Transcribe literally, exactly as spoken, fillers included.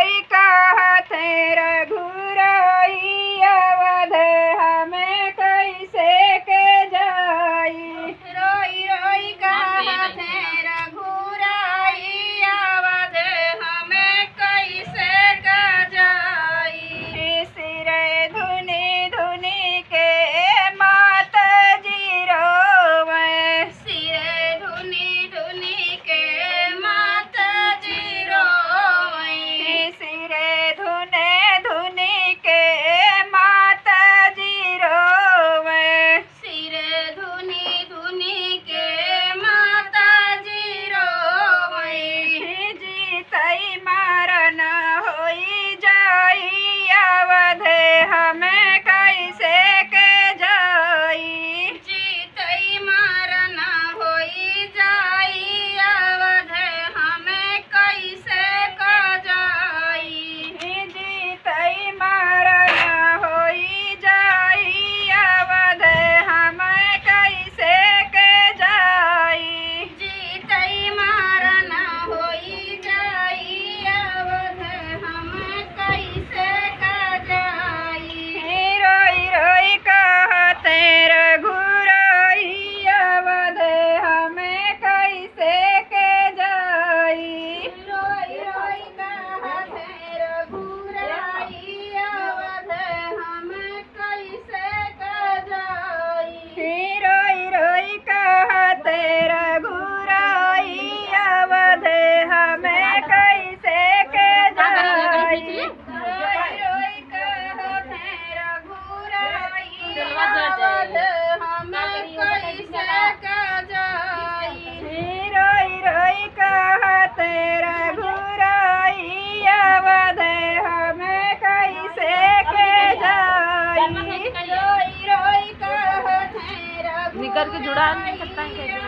कहत हैं रघुराई अवध हमें कैसे के जाई। रोई रोई कहत हैं रघुराई अवध हमें कैसे के जाई। सिर धुनि धुनि के मात जी रोवै। सिर धुनि धुनि के मात जी रोवै। सिर धुनि धुनि के मात जी रोवै। सिर धुनि धुनि के मात जी रोवै। जीतै मरण होई जाई अवध हमें कैसे के जाई। जीतै मरण होई जाई अवध हमें कैसे के जाई। जीतै मरण होई जाई अवध हमें कैसे के जाई। जीतै मरण होई जाई अवध हमें कैसे के जाई। रोई रोई कहत हैं रघुराई अवध हमें कैसे के जाई। रोई रोई कहत हैं रघुराई अवध हमें कैसे के जाई। रोई रोई कहत हैं रघुराई अवध हमें कैसे के जाई। रोई रोई कहत हैं रघुराई अवध हमें कैसे के जाई। रोई रोई कहत हैं रघुराई अवध हमें कैसे के जाई। रोई रोई कहत हैं निकर के जुड़ा नहीं सकता है क्या?